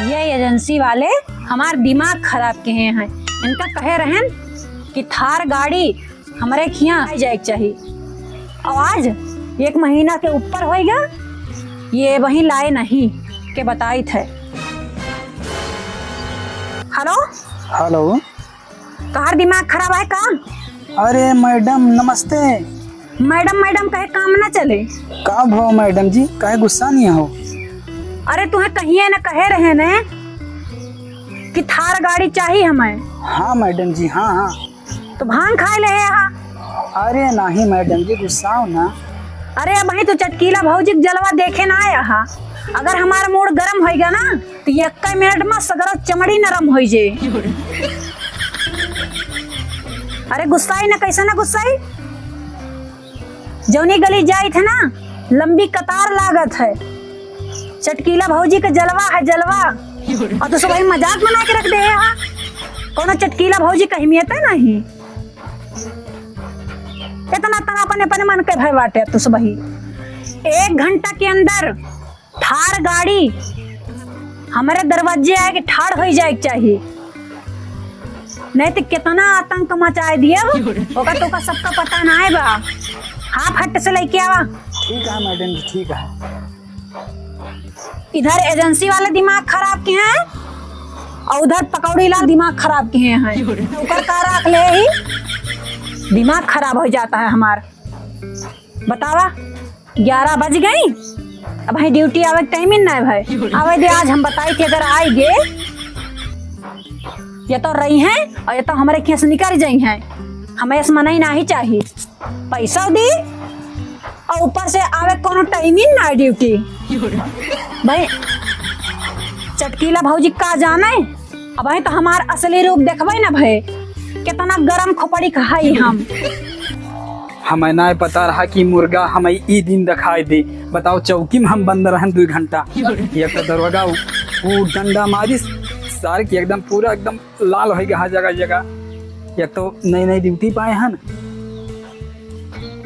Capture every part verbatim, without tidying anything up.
ये एजेंसी वाले हमार दिमाग खराब किहे हैं। इनका कहे रहन कि थार गाड़ी हमरे खियाँ आ जाए के चाही। और आज एक महीना के ऊपर होइगा, ये वहीं लाए नहीं के बताइत है। हेलो। हेलो। तोहार दिमाग खराब है का? अरे मैडम, नमस्ते। मैडम, मैडम कहे काम ना चले। का भवा मैडम जी, काहे गुस्सा नहीं हो? अरे, तुहे कहिए न कहे रहे ने कि थार गाड़ी चाही हमें। हाँ मैडम जी, हाँ, हाँ। तो भांग खाए ले हा। अरे नहीं मैडम जी, गुस्साओ ना। अरे, अबहीं तो चटकीला भौजी के जलवा देखे ना आया हा। अगर हमारा मूड गरम होइगा ना, तो यक्का मिनट में सगरो चमड़ी नरम होई जे। अरे गुस्साई ना, कैसे ना गुस्साई? जौनी गली जाइत है ना, लंबी कतार लागत है। चटकीला भौजी का जलवा है, जलवा। और तू सब वही मजाक बना के रख दे है, हाँ? कौनो चटकीला भौजी का अहमियत है नहीं। इतना तना अपने, अपने मन के भय बाटे तू सब वही। एक घंटा के अंदर ठाड़ गाड़ी हमरे दरवाजे आए के ठाड़ होई जाए के चाही, नहीं तो कितना आतंक मचाए दिया हो, ओका तो का सबका पता ना है बा। हाँ, फट से लेके आवा। ठीक है मैडम जी, ठीक है। इधर एजेंसी वाले दिमाग खराब किहे हैं और उधर पकौड़ी लाल दिमाग खराब किहे हैं। ओकर का राख ले ही, दिमाग खराब हो जाता है हमार। बतावा, ग्यारह बज गई, अबहीं ड्यूटी आवे के टाइम ही ना है भाई। आवे दे, आज हम बताई थी, अगर आए गे, ये तो रही हैं और ये तो हमारे खेस निकल जाई हैं। हमें ऐसा मनाई ना ही चाहिए, पैसा दी और ऊपर से आवे कोनो टाइम ही ना है ड्यूटी। भाई, चटकीला भौजी का जाने, अबहीं तो हमार असली रूप देखबे ना भाई, कितना गरम खोपड़ी खाई हम। हमें ना पता रहा कि मुर्गा हमें ई दिन दिखाई दे। बताओ, चौकी में हम बंद रहन दो घंटा। एक तो दरोगा उ, उ डंडा मारिस, सार की एकदम पूरा एकदम लाल होई गा जगह जगह। एक तो नई नई ड्यूटी पाए हन,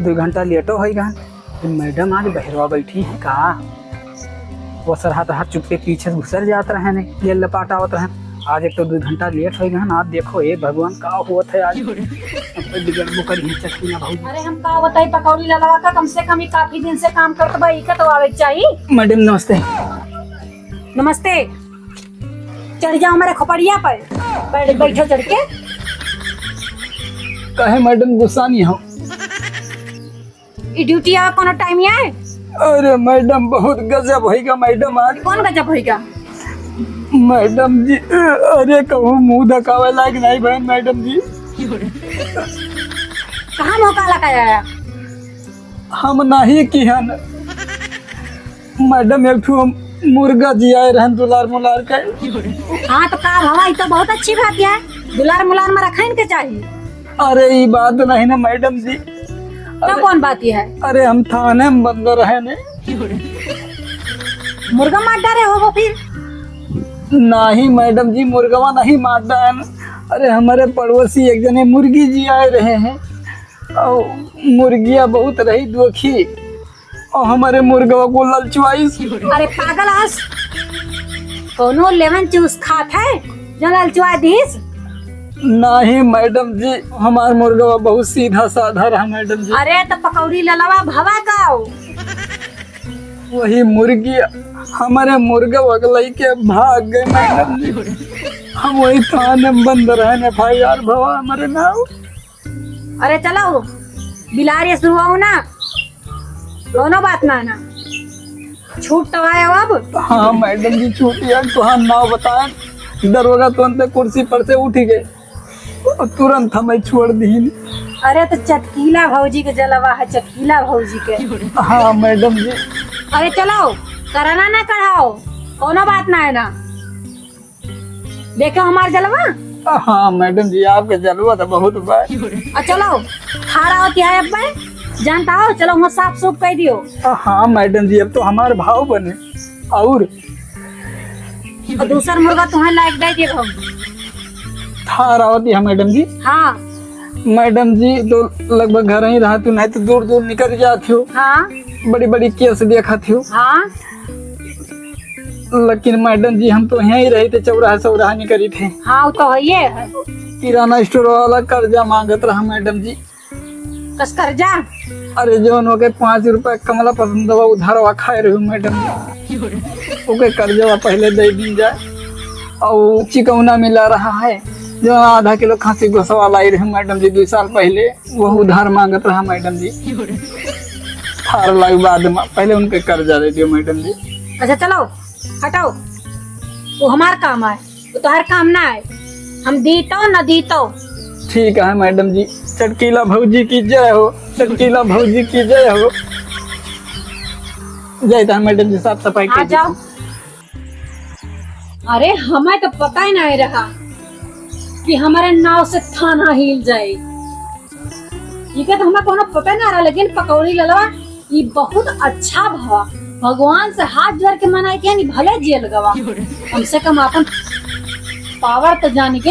दो घंटा लेटो होई गा। फिर मैडम आज बहरवा बैठी हैं का? वो सरहत हाथ चुपके पीछे से घुसर जात रहे ने, ये लपाट आवत रहे। आज एक तो दो घंटा लेट हो गए ना। देखो, ए भगवान, का होत है आज? अब तो बिगड़बो करी है चटकीला भौजी। अरे, हम का बताई, पकौड़ी ललवा का कम से कम ही काफी दिन से काम करत बा, इका तो आवे के चाही। मैडम, नमस्ते। नमस्ते। चढ़ जाओ हमारे खोपड़िया पर, बैठ, बैठो चढ़ के। काहे मैडम गुस्सा नहीं हो? ई ड्यूटी आवे कोनो टाइम है? अरे मैडम, बहुत गजब होइगा मैडम आज। कौन गजब होइगा? मैडम जी, अरे कहूँ मुंह धकावे लायक नहीं बहन मैडम जी। कहाँ मुंह काला कराया? हम नहीं किहन मैडम, एक ठो मुर्गा जियाए रहन दुलार मुलार के। हाँ तो का भवा, ई तो बहुत अच्छी बात है, दुलार मुलार में रखन के चाहिए। अरे ई बात नहीं ना मैडम जी। तो अरे, कौन बात है? अरे हम थाने में बंद रहे ने। मुर्गा मार डारे हो वो फिर? नहीं मैडम जी, मुर्गवा नहीं मार डारे। अरे हमारे पड़ोसी एक जने मुर्गी जियाए रहे हैं और मुर्गिया बहुत रही दोखी और हमारे मुर्गवा को ललचवाइस। अरे पागल हस, कोनो लेमन चूस खात है जो ललचवा दीस? नहीं मैडम जी, हमार मुर्गवा बहुत सीधा साधा रहा मैडम जी। अरे तो पकौड़ी ललवा भवा का हो? वही मुर्गी हमारे मुर्गवा के लेके भाग गई मैडम जी। हम वही थाने में बंद रहे ने, एफ आई आर भवा हमारे नाम। अरे चलो, बिलार ये शुरू हो ना, कोनो बात ना है ना, छूट तो आया अब। हाँ मैडम जी, छूट यार, तोहार नाव बताए, दरोगा तुरंत कुर्सी पर से उठ गए और तुरंत हमें छोड़ दीन। अरे तो चटकीला भौजी के जलवा है, चटकीला भौजी के। हाँ मैडम जी। अरे चलो, कराना ना कढ़ाओ, कोनो बात ना है ना। देखो हमार जलवा। हाँ मैडम जी, आपके जलवा तो बहुत बा। आ चलो, थारा होती है अब भाई, जानता हो, चलो वहाँ साफ सूफ कर दियो। हाँ मैडम जी, अब तो हमार भाव बने। और और दूसर मुर्गा तुम्हें लायक दे दिए हम। थारा होती है मैडम जी। हाँ। मैडम जी तो लगभग घर ही रहा तू, नहीं तो दूर दूर निकल जाती हो। हाँ। बड़ी बड़ी केस देखत हो। हाँ। लेकिन मैडम जी, हम तो यहीं रही थे, चौराहा चौराहा निकरी थे। हाँ, वो तो है ही है। किराना स्टोर वाला कर्जा मांगत रहा मैडम जी। कस कर्जा? अरे, जौन ओके पाँच रुपया कमला पसंदवा उधारवा खाए रही मैडम जी, ओके कर्जवा पहले दे दी जाए। और चिकौना मिला रहा है, जो आधा किलो खसी गोसवा लाई रही मैडम जी दो साल पहले, वो उधार मांगत रहा मैडम जी। थार लाई बाद में, पहले उनके कर्जा दे दियो मैडम जी। अच्छा, चलो, हटाओ, वो हमार काम है, वो तोहार काम ना है। हम दीतो न दीतो। ठीक है मैडम जी, चटकीला भौजी की जय हो, चटकीला भौजी की जय हो। जय था मैडम जी, साफ सफाई हाँ, कर दी। जाओ। अरे, हमें तो पता ही नहीं रहा कि हमारे नाव से थाना हिल जाए। ठीक है, तो हमें कोनो पता ना रहा, लेकिन पकौड़ी ललवा ई बहुत अच्छा भवा। भगवान से हाथ जोड़ के मनाई के नी, भले जेल गवा, कम से कम अपन पावर तो जान के।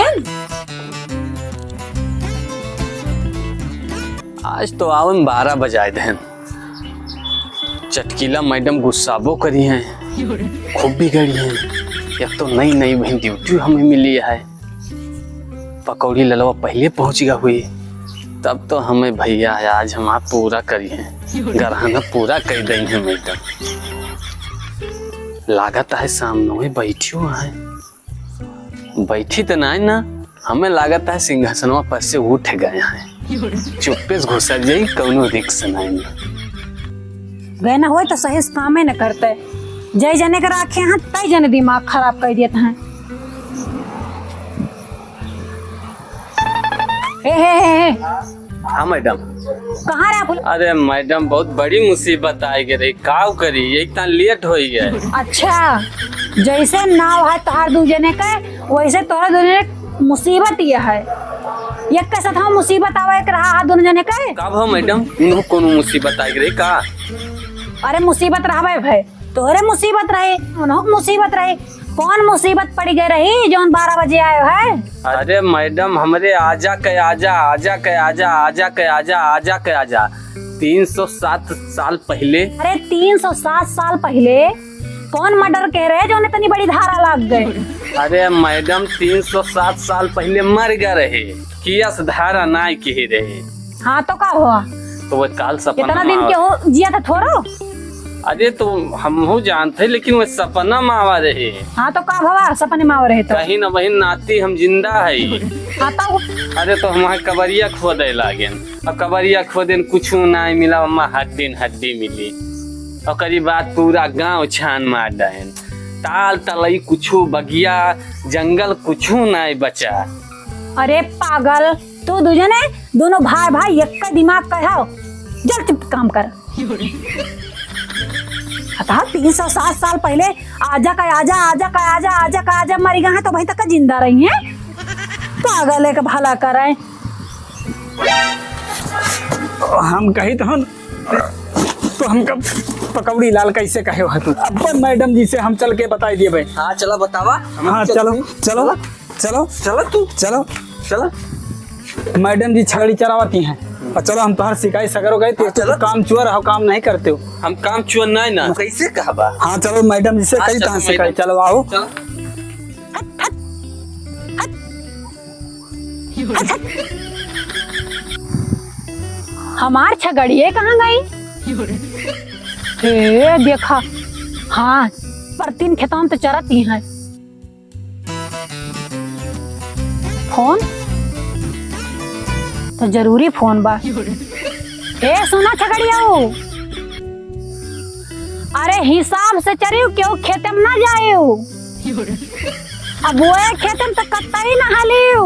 आज तो आवे में बारह बजाए देन। चटकीला मैडम गुस्साबो करी हैं, खूब बिगड़ी हैं। एक तो नई नई बहन ड्यूटी हमें मिली है। पकौड़ी ललवा पहले पहुंच गया हुई, तब तो हमें भैया आज हमार पूरा करी हैं, गरहाना पूरा कर दई हैं मैडम। लागत है सामने बैठी हुआ है, बैठी तो नहीं ना, हमें लागत है सिंहासनवा पर से उठ गए हैं। चुप्पे से घुसर जाई, कौनो रिक्स नहीं ना। गए ना होए तो सही से कामे न करते, जय जने के राखे हैं, तय जने दिमाग खराब कर देते हैं। हे, हे, हे, हे। हाँ मैडम। कहाँ रहे आप? अरे मैडम, बहुत बड़ी मुसीबत आइ गई रही, काव करी, यही तना लेट होइ गए। अच्छा, जैसे नाव है तोहार दू जने के, वैसे तोहरा दू जने के मुसीबत ये है। एक के साथ हम मुसीबत आवे के रहा है दोनों जने के। का भा मैडम, उन्हों कोनो मुसीबत आइ गई रही का? अरे मुसीबत रहबे भाई, तोहरे मुसीबत रहे, उन्हों के मुसीबत रहे। कौन मुसीबत पड़ी गई रही जौन बारह बजे आयो है? अरे मैडम, हमरे आजा के आजा, आजा के आजा, आजा के आजा, आजा के आजा। तीन सौ सात साल पहले। अरे तीन सौ सात साल पहले कौन मर्डर कह रहे जौन इतनी बड़ी धारा लाग गए? अरे मैडम, तीन सौ सात साल पहले मर गए रहे, कियस धारा नाय कहे रहे। हाँ तो का हुआ? तो वो काल सपना इतना दिन में के हो जिया था थोड़ो। अरे तो हमहू जानते, लेकिन वो सपना में आवा रहे। हाँ तो का भवा, सपने में आवा रहे तो? कहीं न वहीं नाती हम जिंदा है। हाँ तो? अरे तो हम वहाँ कबरिया खोदे लागेन, और कबरिया खोदेन कुछ ना मिला, वहाँ हड्डी न हड्डी मिली। ओकरी बाद पूरा गांव छान मार डायन, ताल तलई कुछ, बगिया जंगल कुछ ना बचा। अरे पागल, तू दू जने, दोनों भाई भाई एक का दिमाग का हो, जल्द काम कर। हता तीन सौ सात साल पहले आजा का आजा, आजा का आजा, आजा का आजा मरी गए हैं तो भाई तक का जिंदा रही हैं। पागल है का भला करे। हम कही तो हम, तो हमका पकौड़ी लाल कैसे कहे हो तू? अब मैडम जी से हम चल के बताई दिए भाई। हाँ चला बतावा। हाँ चलो, चलो। चलो। चला तू। चलो। चला। मैडम जी छगड़ी चरावती हैं। और चलो हम तोहर सिकाई सगरो गए, हाँ, तू चलो। काम चुअर हो, काम नहीं करते हो। हम काम चुअर नहीं ना। कैसे कहबा? हाँ चलो मैडम जी से हाँ, कही चलो तहाँ सिकाई मैडम। चलो आओ। चलो। हट, हट, हट। हट, हट। हमार छगड़िए कहाँ गई? ए देखा, हाँ, परतीन खेतवा में तो चरत ही हैं। फोन? तो जरूरी फोन बा। ए, सुना छगड़ियाऊ। अरे, हिसाब से चरियो, केहू खेते में ना जाइयो। अब वो खेते में तो कतई ना हलियो।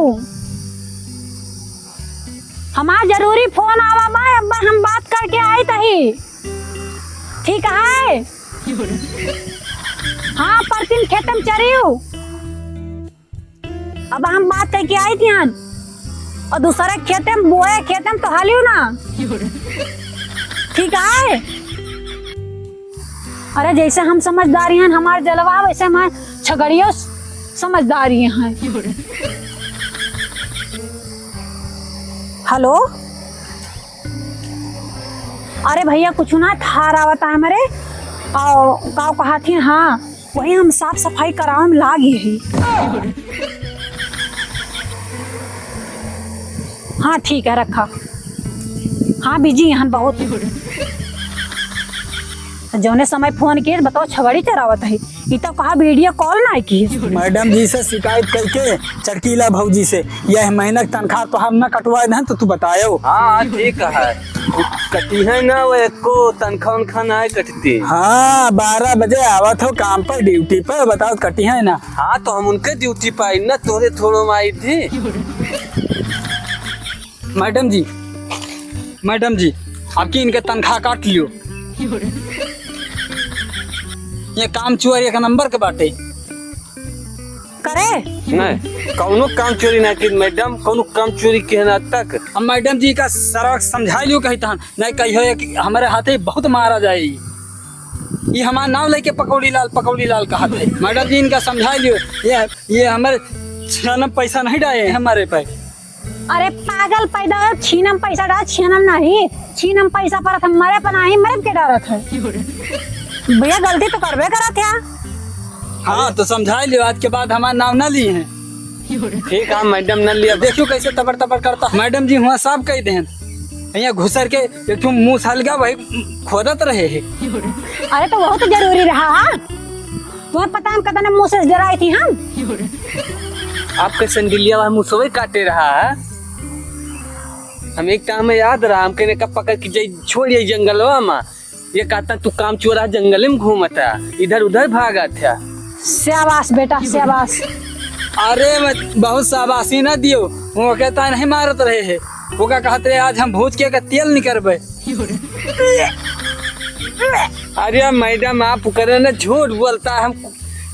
हमार जरूरी फोन आवा बा, अब हम बात करके आई तही। ठीक है? हाँ, परतीन खेते में चरियो। अब हम बात करके आई थी हन, और दूसरे खेते में बोए, खेते में तो हालियो ना। ठीक है? अरे, जैसे हम समझदारी हैं, हमार जलवा, वैसे हमार छगड़ियो समझदारी हैं। हेलो, अरे भइया, कुछ ना, थार आवत है हमरे। अउ का कहत ही, हाँ, वही हम साफ सफाई करावे में लागी ही। हाँ, ठीक है, रखा। हाँ, busy हन बहुत। जौने समय फोन किए, बताओ, छगड़ी चरावत है। ई तो कहा video call ना की। मैडम जी से शिकायत करके चटकीला भौजी से यह महीना के तनख्वाह तोहार ना कटवाए देहन तो तू बतायो। हाँ, हाँ, ठीक है। कटी है ना, वो एको तनख्वाह उनखा ना कटती। हाँ, बारह बजे आवत हो काम पर, duty पर, बताओ कटी है ना। हाँ, तो हम उनके duty पर आई ना, तोरे थोड़ो में आई थी। मैडम जी, मैडम जी, आपकी इनके तनख्वाह काट लियो। ये काम चोर एक नंबर के बाटे। करे? नहीं, कौनो काम चोरी ना की मैडम, कौनो काम चोरी के ना तक। अब मैडम जी का सरवा समझाई लियो कही तहन, नहीं कहियो ये कि हमरे हाथे बहुत मारा जाए। ये हमार नाम लेके पकौड़ी लाल, पकौड़ी लाल कहत है। मैडम जी इनका समझाई लियो, ये, ये हमरे छेना पैसा नहीं डाए हमरे पे। अरे पागल पैदा हो, छीनम पैसा डाल, छीनम नहीं, छीनम पैसा परत हम मरे पर नहीं, मरे के डरत है। भइया गलती तो करबे करत है। हाँ, तो समझाई लियो, आज के बाद हमार नाम ना ली है। ठीक है मैडम, ना लिया। देखियो कैसे तबर तबर करता। मैडम जी हुआ साफ कही देहन, यहाँ घुसर के एक ठो मूस हलगा वही खोदत रहे है। अरे तो बहुत जरूरी रहा, हाँ? तुम्हें पता हम कतने मूस से डराई थी हम। आपके संडिलिया वाला मूसवे काटे रहा है। हम एक टाइम में याद रहा, हम कहने का पकड़ के जाई छोड़ ये जंगलवा में। ये कहता तू काम चोरा जंगल में घूमता, इधर उधर भागत है। शाबाश बेटा, शाबाश। अरे मैं बहुत शाबाशी ना दियो, वो कहता नहीं मारत रहे है, वो का कहत रहे आज हम भूज के का तेल निकरबे। अरे मैडम, आप करे ना, झूठ बोलता है, हम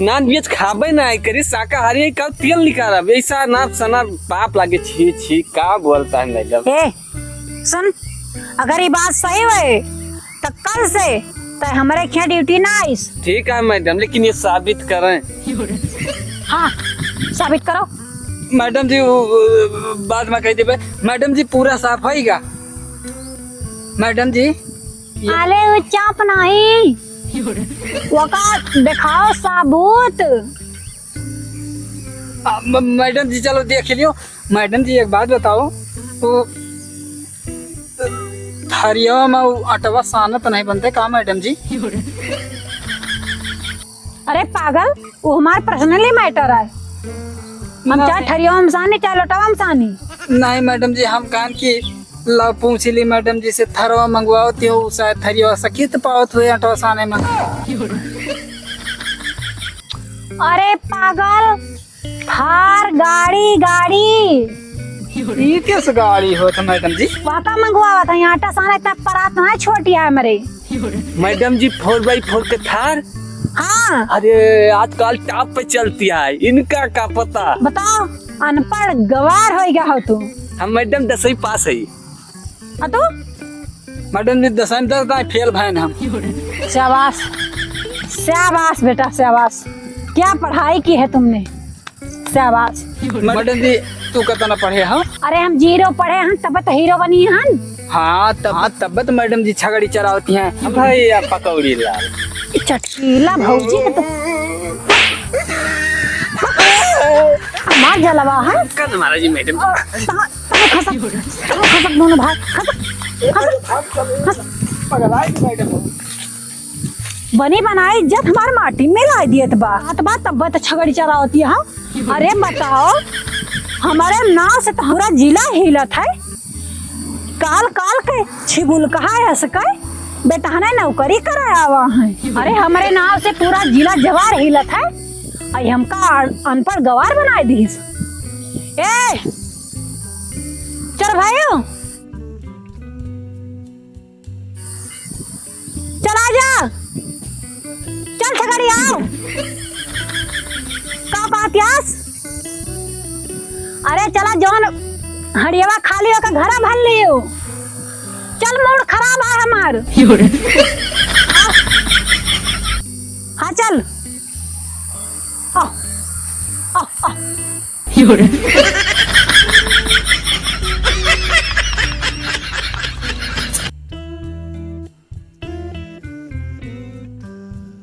non veg खाबे ना करी, शाकाहारी है, कब तेल निकालब? ऐसा ना सना पाप लागे, छी छी, का बोलता है मैडम? ए, सुन, अगर ये बात सही होए, तो कल से तो हमरे खिया duty ना आइस। ठीक है मैडम, लेकिन ये साबित करें। हाँ, साबित करो। मैडम जी, वो, वो, बाद में कह देबे। मैडम जी, पूरा साफ होइगा। मैडम जी, ये आले वो चाप नहीं, वका दिखाओ साबूत। आ, म-, मैडम जी, चलो देख लियो। मैडम जी, एक बात बताओ, तो थरिया में वो अटवा सानत नहीं बनते का मैडम जी? अरे पागल, वो हमार personally matter है। हम ना। चाहे थरिया में सानी, चाहे लोटवा में सानी। नहीं मैडम जी, हम कहन कि लाओ पूछ ली मैडम जी से, थरवा मंगवाओ, त्यो शायद थरिया सकित पावत हुए अटवा साने में। अरे पागल, थार गाड़ी, गाड़ी। ई किस गाड़ी होत मैडम जी? वाका मंगवावत है, आटा साना इतना परात ना है, छोटी है हमरे। मैडम जी, four by four के थार? हाँ। अरे, आजकल top पे चलती है, इनका का पता? बताओ, अनपढ़ गवार होइगा हो तू। हम मैडम दसवीं पास है। आ तू? मैडम जी, दसवीं में दस दाई फेल भयन हम। शाबाश, शाबाश बेटा, शाबाश। क्या पढ़ाई की है तुमने? शाबाश। मैडम जी, तू कितना पढ़े हो? अरे, हम zero पढ़े हन, तब तो हीरो बनी हन। हाँ, तब, हाँ, तब तो मैडम जी छगड़ी चरावती हैं। भैया पकौड़ी लाल। ई चटकीला भौजी के तो हमार जलवा है। कन मारा जी मैडम। तहाँ, तहाँ खसक, तहाँ खसक दोनों भाई, खसक, खसक, खसक। बनी बनाई इज्जत हमार माटी में लाई दियत बा। बात बा तब तो छगड़ी चरावती है। अरे बताओ, हमारे नाव से तोहरा जिला हिलत है। काल काल के छिगुल कहा है सके, बेटहने नौकरी करे आवा है। अरे हमरे नाव से पूरा जिला जवार हिलत है। आई हमका अन-, अनपढ़ गवार बनाए दीस। ए, चल भाइयों, चला जा, चल छगड़ी आओ। का कहतियास? अरे चला जौन हड़ियवा खाली होकर घरा भर लियो। चल mood खराब है हमार। हाँ चल। आ, आ, आ।